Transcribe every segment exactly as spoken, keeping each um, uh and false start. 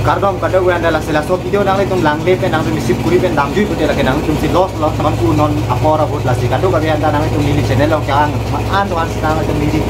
Kardom kadokave anta, lasi laso video nanglitum langle pen nangtum receive kuri pen damjui pute lake nangtum si loss lo, non ku non apor abot. Lasi kadokave anta nangtum neli channel along kang an wan si nangtum neli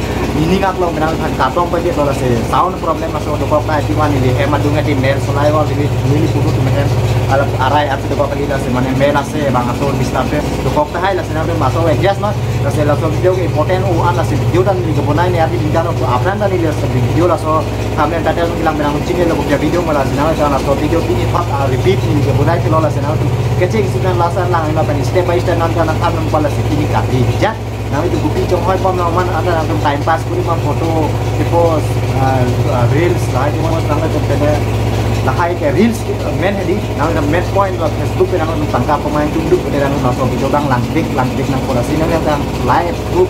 ningak lo menang than kardom paje lo. Lasi sound problem aso dokok ta ati wan neli hem adung ati mer solai wal neli neli punu tum hem ala arai ati dokok kali. Lasi mane mer ase bang aso disturbance dokok tahai. Lasi nangtum aso adjust non. Lasi laso video ke important o an, lasi video ta neli kebonai ne ati dingdan apran ta neli lasi video laso thumbnail title nangkelang menang chini lo kopia video ma. Lasi nangtum laso video pini pat, ah, repeat neli kebonai ke lo. Lasi nangtum kecheng isi pen last an lang ma pen step by step nangtum nangthan nang pala si pini kati jat. Nangtum kopi chonghoi pon nang man anta nangtum time pass kuri pon photo, post, ah, ah, reels lahai pon nangtum pen lahai ke reels, ah, main hedi nangtum main point lo Facebook pen nangtum tangka pemain tunduk pen nangtum laso video bang langpik langpik nang pula si nangtum live proof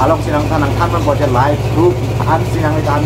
along si nangtum nangthan pon boja live proof an si nangtum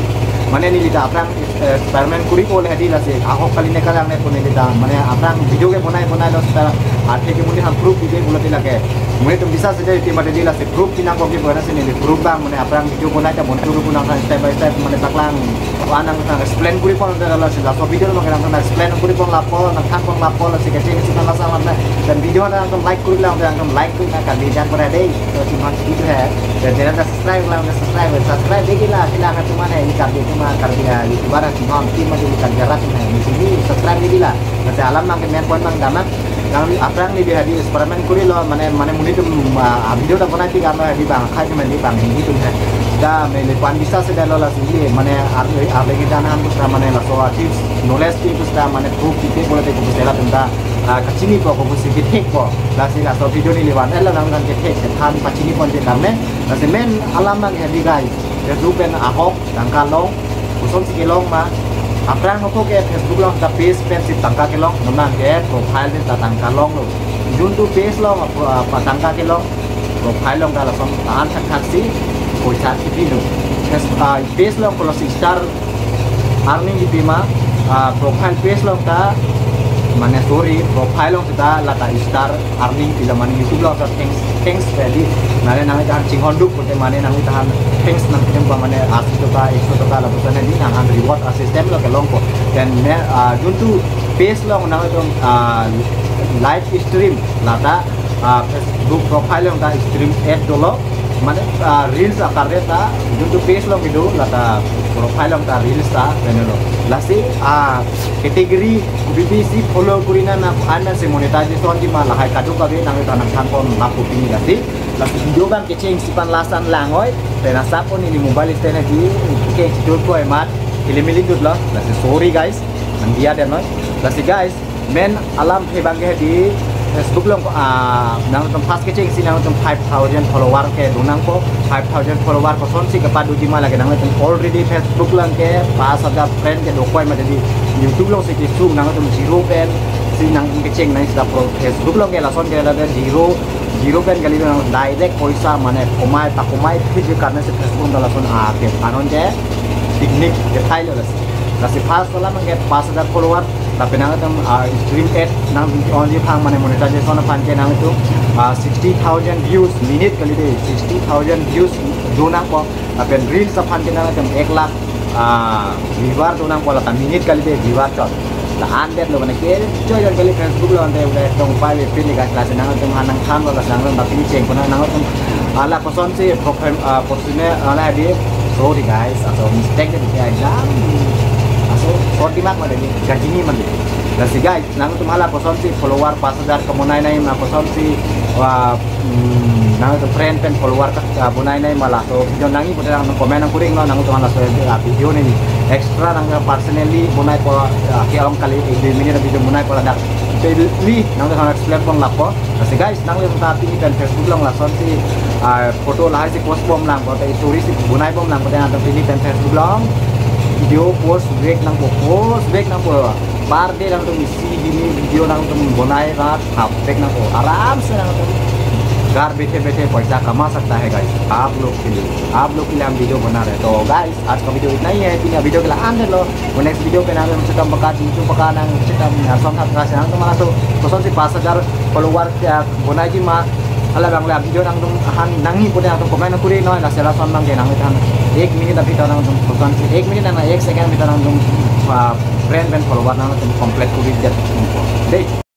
mane neli ta aphrang, eh, experiment kuri ko le hedi. Lasi ahok kali ne kalang ne pun neli ta mane aphrang video kebonai bonai lo seta athe ke monit aphan proof video pulo ti lake. Monit atum bisa saja iti mate di lasi proof pinang kopi bona si neli proof bang mane aphrang video bonai ta bonai dulu pun nangtum step by step mane taklang. Ko an nangtum explain kuri pon ta lasi laso video lo nangtum explain kuri pon lapo nangthan pon lapo lasi kecheng isi pen last an. Dan video nangtum like kuri lang nangtum like kuri na kali jan pura dei. To cuma segitu ya. Dan channel ta subscribe lang, subscribe, subscribe dei la, sila ka cuma hai, ini Karbi cuma Karbi ya, YouTuber cuma tim aja ini Karbi arat cuma di sini subscribe dei la. Lasi alam nang ke main point nang damak, nang aphrang neli hedi experiment kuri lo, mane mane monit atum, ah, video ta bonai ti karena hedi bang, khai cuma di bang ini tum hai. Da mane pan bisa seta lo lasi mane arle arle kita nan pusra mane laso tips, knowledge tips ta mane proof tipe bola te ko sela tenta, ah, kachini po ko si kethek po. Lasi laso video neli van ela nangtum kethek kethan pachini pon je karne. Lasi main alam nang hedi guys. Facebook pen ahok tangka long, kosonsi kelong ma. Aphrang ako ke Facebook along ta page pen si tangka kelong, non nang ke profile pen ta tangka longlo. Jun tu page along apa, apa tangka kelong, profile along ta lason tahan thakthak si poisa kipilo. Face-, ah, page along kalau si star earning kipi ma, ah, profile page along ta, mane sorry, profile along ta lata star earning pilo mane YouTube along ta thanks, thanks hedi. Mane nangtum chinghon duk pute mane nangtum thanks nangtum pa mane asi toka, ekso toka lapuson hedi nangtum reward a system lo kelong ko. Then me, ah, jun tu page along nangtum, ah, live stream lata, ah, Facebook profile along ta stream ad dolo. Mane, ah, reels akar de ta, jun tu page along kedo, lata profile along ta reels ta, penelo. Lasi, ah, category, B B C follow kuri na na, an na si monetization di ma lahai kadokave nangtum nangthan pon lapu pini lasi. Lasi video bang kecheng isi pen last an lang oi, pena sapon ini mobile stand di, kecheng chitur ko emat, kilimili dut lo, lasi sorry guys, nang dia den oi, lasi guys, main alam he bang ke di Facebook along, ah, nangtum first kecheng isi nangtum five thousand follower kedo nangpo, five thousand follower kosonsi kepado di ma lake nangtum already Facebook along ke pas hajar friend kedo koi ma di YouTube along si kesung nangtum zero pen si nangtum kecheng nang sita pro Facebook along ke lason ke lada zero, zero pen kali nang direct poisa mane komai ta komai phiji karne si Facebook along lason a ke panon je technique ke thai lo lasi. Lasi first alam ke pas hajar follower, lapen nangtum, ah, stream ad nang only phang mane monetization aphan ke nangtum, ah, sixty thousand views minute kali de, sixty thousand views do nangpo, lapen reels aphan ke nangtum ek lakh, ah, viewer do nangpo lata minute kali de viewer chot. La an det lo mane ke joy joy kali Facebook along ante udah tong pai le pin le gas lasi nangtum han nangthan lo lasi nangtum tapi cheng ko nangtum hala kosonsi program, ah, posine hala di sorry guys, aso mistake de dia jam. Aso short dimak ma de kachini ma de. Lasi guys, nangtum hala kosonsi follower pas hajar kebonai nangji ma kosonsi, wah, hmm, nangtum friend pen follower ka, ah, bonai nangji ma laso video nangji pute nangtum comment nangkuring lo nangtum hala so, ah, video neli extra nang personally bonai po, ah, ke along kali ek dui minute video bonai po ladak. Daily nangtum explain pon lapo. Lasi guys, nanglitum ta pini pen Facebook along lasonsi, ah, photo lahai si post bom lang, photo story si bonai bom lang, photo nangtum pini pen Facebook along video post back nangpo, post back nangpo. Per day nangtum isi hini video nangtum bonai rat hap back nangpo. Aram se nangtum घर बैठे बैठे पैसा कमा सकता है guys, आप लोग के लिए, आप लोग के लिए हम video बना रहे हैं। तो guys, आज का video इतना ही है, pini video ke la-an det lo. Next video pen nangtum chetam baka, YouTube baka nang chetam, ah, son thap kasi nangtum hala so, kosonsi pas hajar follower, ah, bonai ji ma, hala bang le video nangtum han nangji pute nangtum comment nangkuring noi, lasi lason bang ke nangtum ek minute abhitor nangtum kosonsi, ek minute na ek second abhitor nangtum, ah, friend pen follower nang tumi complete kuri det. Dei.